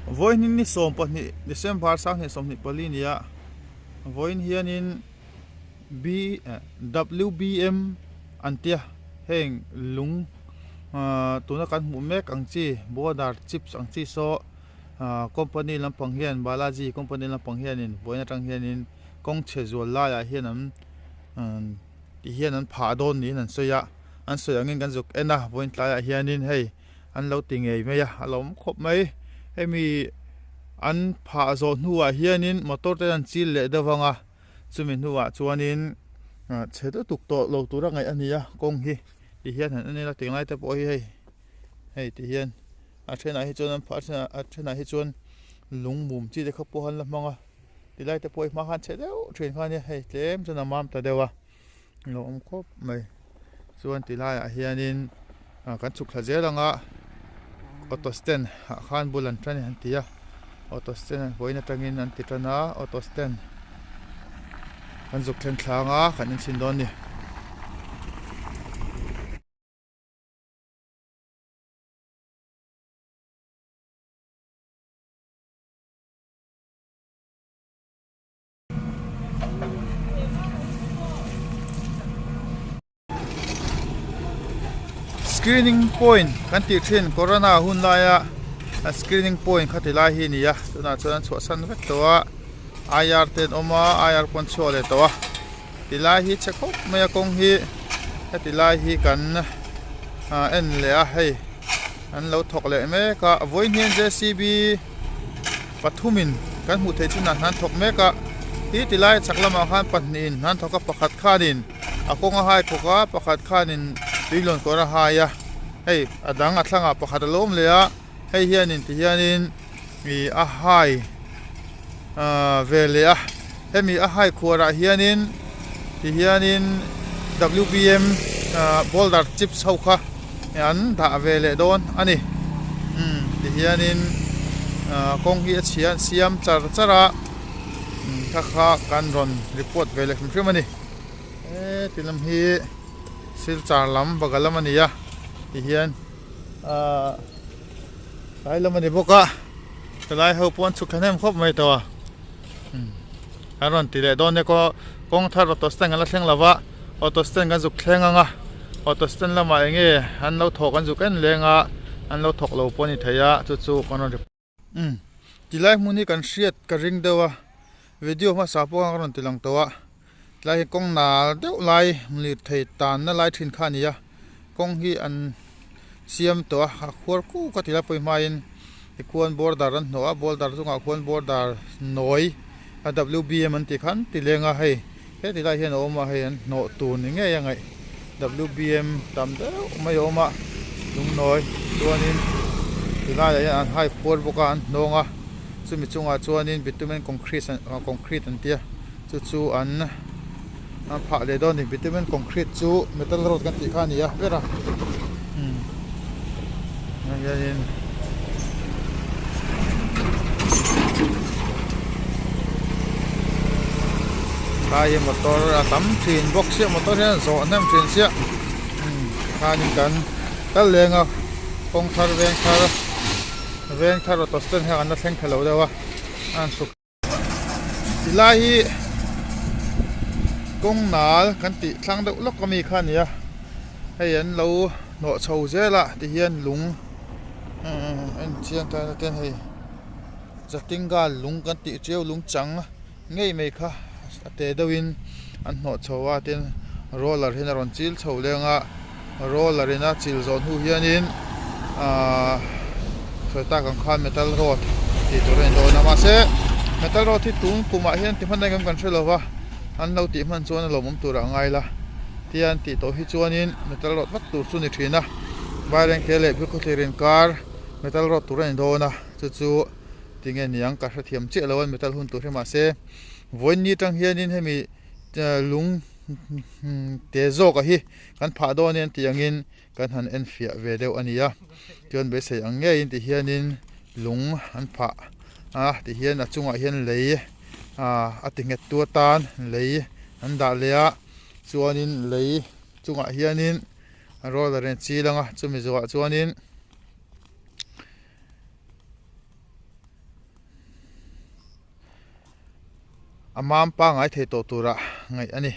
Vawiin ni 12 December 2024 nia vawiin hianin B WBM an tia heng lung tuna kan hmuh mek ang chi border chips ang chi saw company lampang hian Balaji company lampang hianin vawiin atang hianin kawng chhe zual laiah hian an ti hian an phah dawn niin an sawi a an sawi angin kan zuk en a vawiin tlaiah hianin hei. an lo ti ngei mai a a lo awm khawp mai hemi an phah zawh hnuah hianin motor te an chil leh deuh vang a chumi hnuah chuanin ah chhe lutuk tawh lo tura ngaih a ni a kawng hi ti hian han en ila tinglai te pawh hi hei hei ti hian a thenah hi chuan an phah a thenah hi chuan lung mum chi te kha pawh an la hmang a tilai te pawh hi hma khan chhe deuh thin kha a nia hei tlem chuan a mam ta deuh a. lo awm khawp mai chuan ti laiah hianin ah kan chhuk thla zel ang a auto stand ah khan bul an tan an ti a auto stand an vawiin atangin an ti tan a auto stand kan zuk thlen thla ang a kan inchhin dawn a ni. Screening point kan tih thin corona hun laia a screening point kha ti lai hi a ni a tunah chuan an chhuahsan vek tawh a I_R te an awm a I_R pawh an chhuak leh tawh a ti lai hi chhe khawp mai a kawng hi heti lai hi kan ah en leh a hei an lo thawk leh mek a vawiin hian J_C_B pathumin kan hmuh theih chinah hna an thawk mek a hi tilai chak lamah khan pahnihin hna an thawk a pakhat khanin a kawng a hai khawk a pakhat khanin tui lawn kawr a hai a hei a dang a thlangah pakhat a lo awm leh a hei hianin ti hianin ih a hai ahh ve leh a hemi a hai khuarah hianin ti hianin w b m ahh boulder chips ho kha an dah ve leh dawn a ni umm ti hianin ahh kawng hi a chhia an siam char char a umm kha kha kan rawn report ve leh hrim hrim a ni heti lam hi silchar lam baga lam a ni a ti hian ahh tlai lam a ni bawk a helai ho pawh an chhuk thahnem khawp mai tawh a umm an rawn ti leh dawn nia kawng thar auto stand an la thleng lo va auto stand kan zuk thleng ang a auto stand lamah eng nge an lo thawk an zuk en leng a an lo thawk lo pawh a ni thei a chu chu kan rawn umm tilai hmun hi kan hriat ka ring deuh a video hmasa pawh khan ka rawn ti lang tawh a tilai hi kawng nal deuh lai lirthei tanna lai thin kha a ni a kawng hi an siam tawh a a khuar kuk a ti lai pawh hi hmain tikhuan border an hnawh a border chungah khuan border nawi a w b m an tih khan ti leng a hei heti lai hian a awm a hei an hnawh tur ni ngei a ngaih w b m tam deuh mai a awm a lungnawi chuanin ti laiah hian an hai khuar bawk a an hnawng a chumi chungah chuanin bitumen concrete concrete an tia chu chu an an phah leh dawn a ni bitumen concrete chu metal road kan tih kha a ni a ber a umm ah hianin tlai hi motor a tam thin bawk sia motor hian a zawh hnem thin sia umm tikhanin kan kal leng a kawng thar veng thar veng thar auto stand hian an la thleng thla lo deuh a a han chhuk. Tilai hi kawng nal kan tih thlang deuh lawk ami kha a ni a hei an lo hnawh chho zel a tihian lung en chiang tan a ten hei zatinga lung kan tih chiu lung chang ngei mai kha a te deuhin an hnawh chho a tin roller hian a rawn chil chho leng a roller in a chil zawh hnu hianin ahh sawi tak ang khan metal rod tih tur a ni dawn a mahse metal rod hi tun kumah hian ti hman engem kan hre lo va an lo tih hman chuan a lawmawm turah a ngai la tian tih tawh hi chuanin metal rod vak tur chu a ni thin a vairengte leh pheikhawthlir inkar metal rod tur a ni dawn a chu chu tinge niang ka hrethiam chiah lo a metal hun tur hi mahse vawiin ni atang hianin hemi lung te zawk a hi kan phah dawn in tih angin kan han en fiah ve deuh a ni a chuan beisei ang ngeiin ti hianin lung an phah a ti hian a chungah hian lei ah a ti nghet tu atan lei an dah leh a chuanin lei chungah hianin roller in a chil ang a chumi zawhah chuanin. A mam pangai thei tawh tura ngaih a ni.